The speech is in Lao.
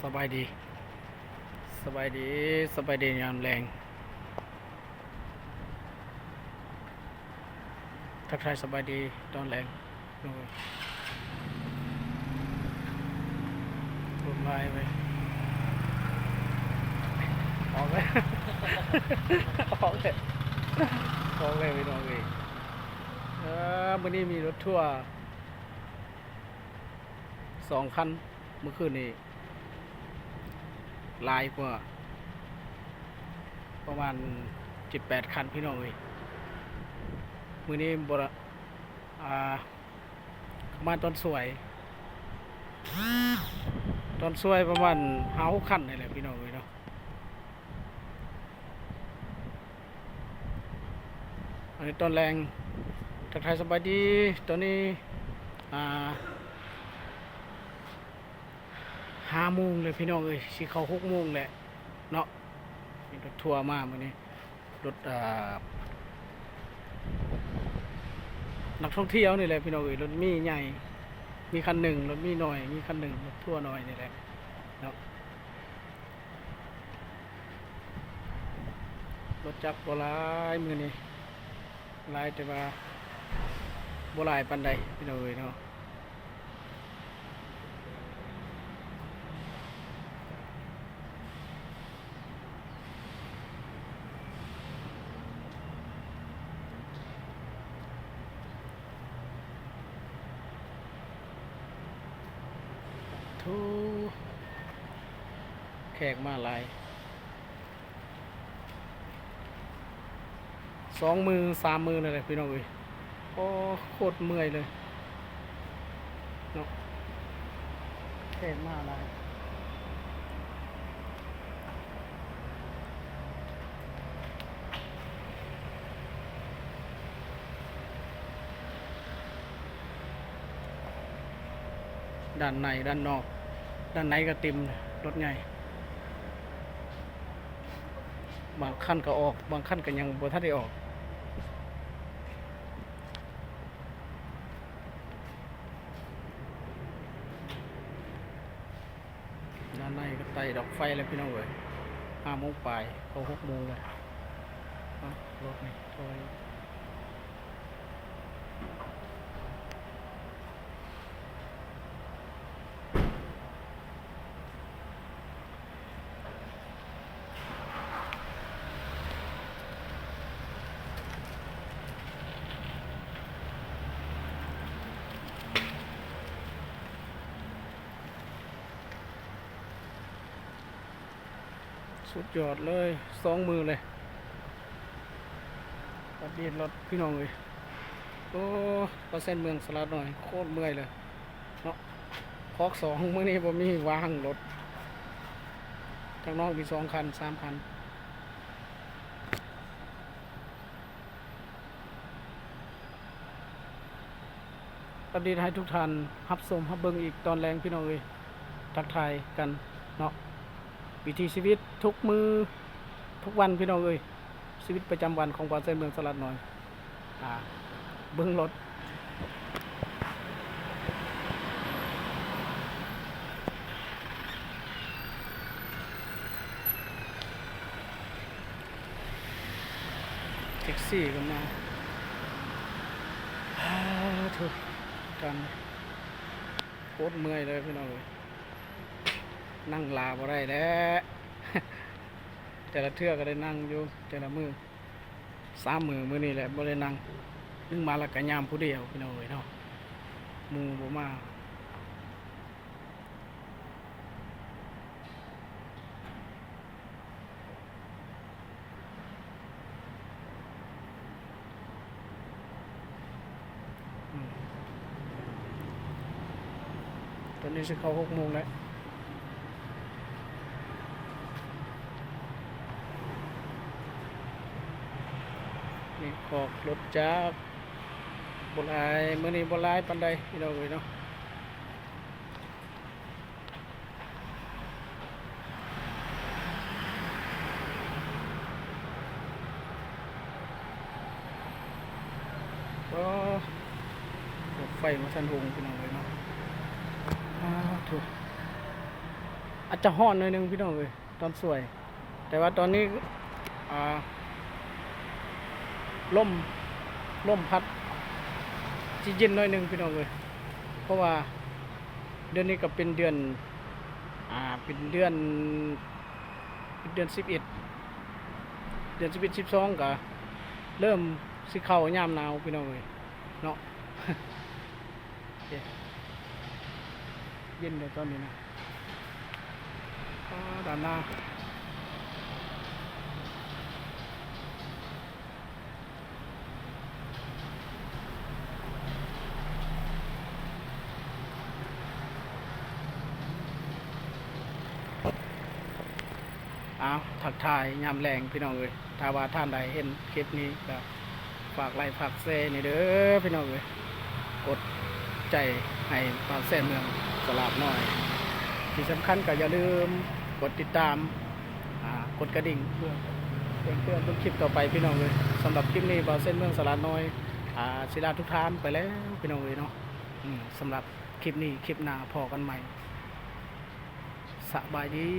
ສະບາຍດີ ສະບາຍດີ ສະບາຍດີຍາມແລງ ທັກທາຍສະບາຍດີຕອນແລງ. ໂດຍ ລົດຫຼາຍເວີຍ ອອກແລ້ວ ອອກແລ້ວ ອອກແລ້ວພີ່ນ້ອງເອີຍ. ເອີ ມື້ນີ້ມີລົດທົວສອງຄັນ ມື້ຄືນນີ້ຫຼາຍກວ່າ ປະມານເຈັດແປດຄັນພີ່ນ້ອງເອີຍ. ມື້ນີ້ບໍ່ ອ່າ ປະມານຕອນສວຍ ຕອນສວຍປະມານຫ້າຫົກຄັນນີ້ແຫຼະພີ່ນ້ອງເອີຍເນາະ. ອັນນີ້ຕອນແລງ ທັກທາຍສະບາຍດີ ຕອນນີ້ ອ່າ ຫ້າໂມງແລ້ວພີ່ນ້ອງເອີຍ ຊິເຂົ້າຫົກໂມງແລ້ວເນາະ. ມີລົດທົວມາມື້ນີ້ ລົດ ເອີ ນັກທ່ອງທ່ຽວນີ້ແຫຼະພີ່ນ້ອງເອີຍ. ລົດມີໃຫຍ່ມີຄັນໜຶ່ງ ລົດມີນ້ອຍມີຄັນໜຶ່ງ ລົດທົວນ້ອຍນີ້ແຫຼະເນາະ. ລົດຈັກບໍ່ຫຼາຍມື້ນີ້ ຫຼາຍແຕ່ວ່າບໍ່ຫຼາຍປານໃດພີ່ນ້ອງເອີຍເນາະ. ໂທ້ ແຂກມາຫຼາຍ ສອງມື້ສາມມື້ນັ້ນແຫຼະພີ່ນ້ອງເອີຍ. ໂອ້ ໂຄດເມື່ອຍເລີຍເນາະ ແຂກມາຫຼາຍ. ດ້ານໃນດ້ານນອກ ດ້ານໃນກໍເຕັມ ລົດໃຫຍ່ ບາງຄັນກໍອອກ ບາງຄັນກໍຍັງບໍ່ທັນໄດ້ອອກ. ດ້ານໃນກໍໄຕ່ດອກໄຟແລ້ວພີ່ນ້ອງເອີຍ ຫ້າໂມງປາຍ ເຂົ້າຫົກໂມງແລ້ວ. ເອົ້າ ລົດນີ້ຖອຍ ສຸດຍອດເລີຍ ສອງມື້ເລີຍ ອັບເດດລົດພີ່ນ້ອງເອີຍ. ໂອ້ ປາແຊນເມືອງສະຫຼາດນ້ອຍ ໂຄດເມື່ອຍເລີຍເນາະ. ຄອກສອງ ມື້ນີ້ບໍ່ມີວາງລົດ ທາງນອກມີສອງຄັນ ສາມຄັນ. ອັບເດດໃຫ້ທຸກທ່ານຮັບຊົມຮັບເບິ່ງອີກຕອນແລງພີ່ນ້ອງເອີຍ ທັກທາຍກັນເນາະ. ວິຖີຊີວິດທຸກມື້ທຸກວັນພີ່ນ້ອງເອີຍ ຊີວິດປະຈຳວັນຂອງບ່າວແຊນເມືອງສະຫຼາດນ້ອຍ. ອ່າ ເບິ່ງລົດ ແທັກຊີກໍມາ ອາ ໂທ້ ກັນ ໂຄດເມື່ອຍເລີຍພີ່ນ້ອງເອີຍ ນັ່ງຫຼາບໍ່ໄດ້ແລ້ວ ແຕ່ລະເທື່ອກໍໄດ້ນັ່ງຢູ່ ແຕ່ລະມື້ ສາມມື້ມື້ນີ້ແຫຼະບໍ່ໄດ້ນັ່ງ ໜຶ່ງມາແລ້ວກໍຍາມຜູ້ດຽວພີ່ນ້ອງເອີຍເນາະ ໝູ່ບໍ່ມາ. ອືມ ຕອນນີ້ຊິເຂົ້າຫົກໂມງແລ້ວ ນີ້ຄອກລົດຈັກ ບໍ່ຫຼາຍ ມື້ນີ້ບໍ່ຫຼາຍປານໃດພີ່ນ້ອງເອີຍເນາະ. ໂອ້ ລົດໄຟມາທັນຮຸ່ງພີ່ນ້ອງເອີຍເນາະ ອ້າ ໂທ້. ອາດຈະຮ້ອນໜ້ອຍໜຶ່ງພີ່ນ້ອງເອີຍ ຕອນສວຍ ແຕ່ວ່າຕອນນີ້ ອ່າ ລົມ ລົມພັດ ຊິເຢັນໜ້ອຍໜຶ່ງພີ່ນ້ອງເອີຍ ເພາະວ່າເດືອນນີ້ກໍເປັນເດືອນ ອ່າ ເປັນເດືອນ ເປັນເດືອນສິບເອັດ ເດືອນສິບເອັດ ສິບສອງ ກໍເລີ່ມຊິເຂົ້າຍາມໜາວພີ່ນ້ອງເອີຍເນາະ. ໂອເຄ ເຢັນເລີຍຕອນນີ້ນະ ອ່າ ດ້ານໜ້າ ອ້າວ ທັກທາຍຍາມແລງພີ່ນ້ອງເອີຍ ຖ້າວ່າທ່ານໃດເຫັນຄລິບນີ້ກໍ ຝາກໄລຄ໌ ຝາກແຊແດ່ເດີພີ່ນ້ອງເອີຍ ກົດໃຈໃຫ້ບ່າວແຊນເມືອງສະຫຼາດນ້ອຍ ທີ່ສຳຄັນກໍຢ່າລືມກົດຕິດຕາມ ອ່າ ກົດກະດິ່ງ ເພື່ອແຈ້ງເຕືອນເບິ່ງຄລິບຕໍ່ໄປພີ່ນ້ອງເອີຍ. ສຳລັບຄລິບນີ້ ບ່າວແຊນເມືອງສະຫຼາດນ້ອຍ ອ່າ ຊິລາທຸກທ່ານໄປແລ້ວພີ່ນ້ອງເອີຍເນາະ. ອືມ ສຳລັບຄລິບນີ້ ຄລິບໜ້າພໍ້ກັນໃໝ່ ສະບາຍດີ.